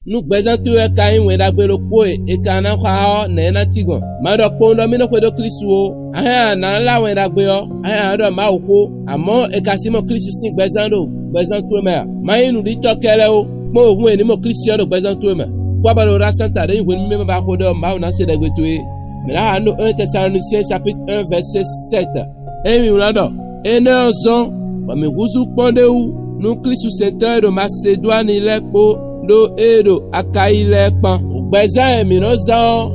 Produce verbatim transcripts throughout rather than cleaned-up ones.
Nú gbɛzán towe wɛ ka nyí Wɛn Ɖagbe ɖokpó e è ka ná xwa ɔ́, nɛ̌ é ná cí gbɔn? Ma ɖɔ kpowun ɖɔ mì nɔ xwedó Klísu ó. A hɛn a nǎ lá Wɛn Ɖagbe ɔ́, a hɛn a nǎ ɖɔ Mawu xó, amɔ̌ è ka sixú mɔ Klísu sín gbɛzán ɖo gbɛzán towe mɛ a? Má nyí nǔɖitɔ́ kɛ́ɖɛ́ ó, kpɔ́n wěhún e è nǐ mɔ Klísu ɔ́ ɖo gbɛzán towe mɛ. Kpɔ́ abɔ ɖo ɖó asán ta ɖě nyí hwenu mímɛ́ ma ba xo ɖɔ Mawu ná se ɖɛgbe towe é. Mǐ ná xa nú un Tɛsalonisiɛn chapitre un vɛsé sɛ́t. Ényí mǐ wlán ɖɔ énɛ́ ɔ́ zɔ́n, bɔ mǐ húzú kpɔ́n ɖ'é wú nú Klísu sɛntɔ́ e ɖo Masedwani lɛ́ɛ kpó ɖó ée ɖo Akayi lɛ́ɛ kpán. Gbɛzán e mǐ nɔ zán ɔ́,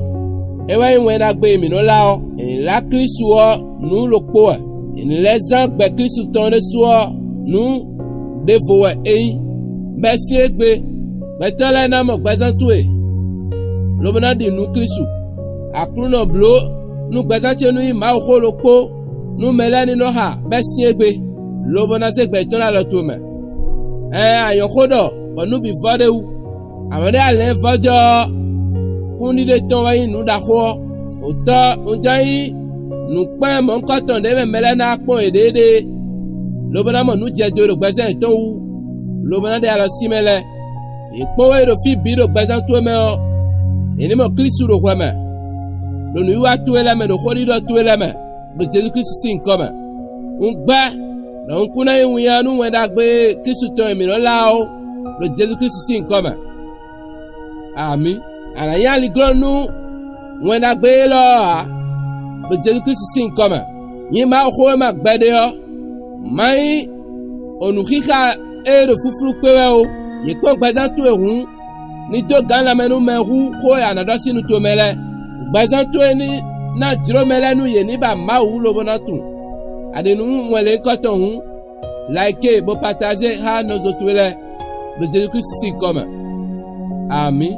é wɛ nyí Wɛn Ɖagbe e mǐ nɔ lá ɔ́. È nǐ lá Klísu ɔ́ nǔ ɖokpó wɛ. È nǐ lɛ́ zán gbɛ Klísu tɔn ɖésú ɔ́ nǔ ɖěvo wɛ é nyí, bɛ́ sín égbé. Gbɛtɔ́ lɛ́ɛ ná mɔ gbɛzán towe, lobo ná ɖi nǔ Klísu. Aklúnɔ bló nú gbɛzán ce nú nyí Mawuxó ɖokpó nú mɛ lɛ́ɛ ní nɔ xa bɛ́ sín égbé, lobo ná zé gbɛ yětɔn ɖo alɔ towe mɛ. Ɛɛn, a nyɔ̌ xó ɖɔ bɔ nú bǐ vɔ ɖ'é wú. Amɔ̌ ɖé alɛ̌nvɔ́jɔ́ ɔ́, kúnɖiɖe tɔn wɛ nyí nǔ ɖaxó ɔ́. Otɔ́, un ján nyí nǔkpɛ́n mɔ̌hunkɔtɔn ɖě mɛ mɛ lɛ́ɛ ná kpɔ́n yěɖée ɖe, lobo ná mɔ nǔ jɛ do e ɖo gbɛzán yětɔn wú, lobo ná ɖe alɔ sí mɛ lɛ́ɛ. Yě kpɔ́n we ɖo fí bǐ ɖo gbɛzán towe mɛ ɔ́, yě ní mɔ Klísu ɖo hwɛ mɛ, ɖo nǔwiwa towe lɛ́ɛ mɛ, ɖo xóɖiɖɔ towe lɛ́ɛ mɛ, ɖo Jezu Klísu sín nyǐkɔ mɛ. Un gbɛ́ ɖɔ un kún ná nyí winnyá nú Wɛn Ɖagbe e Klísu tɔn e mǐ nɔ lá ɔ́ ó, ɖo Jezu Klísu sín nyǐkɔ mɛ. Amǐ. A nǎ nyí aliglɔ́ nú Wɛn Ɖagbe élɔ́ ɔ́ ǎ, ɖo Jezu Klísu sín nyǐkɔ mɛ. Nyí Mawuxówéma gbɛɖe ɔ́, má nyí o nǔxixa e ɖo flúflú kpé wɛ ó. Yě kpɔ́n gbɛzán towe hǔn, ní dó gǎn lanmɛ nú mɛ hú xó e a nǎ ɖɔ sín nu tomɛ lɛ́ɛ. Gbɛzán towe ní ná jló mɛ lɛ́ɛ nú yě ní ba Mawu lobo ná tunwun. A ɖe nǔ wɛn lě nyǐkɔ tɔn hǔn, like bó pataze xá nɔzo towe lɛ́ɛ, ɖo Jezu Klísu sín nyǐkɔ mɛ. Amǐ.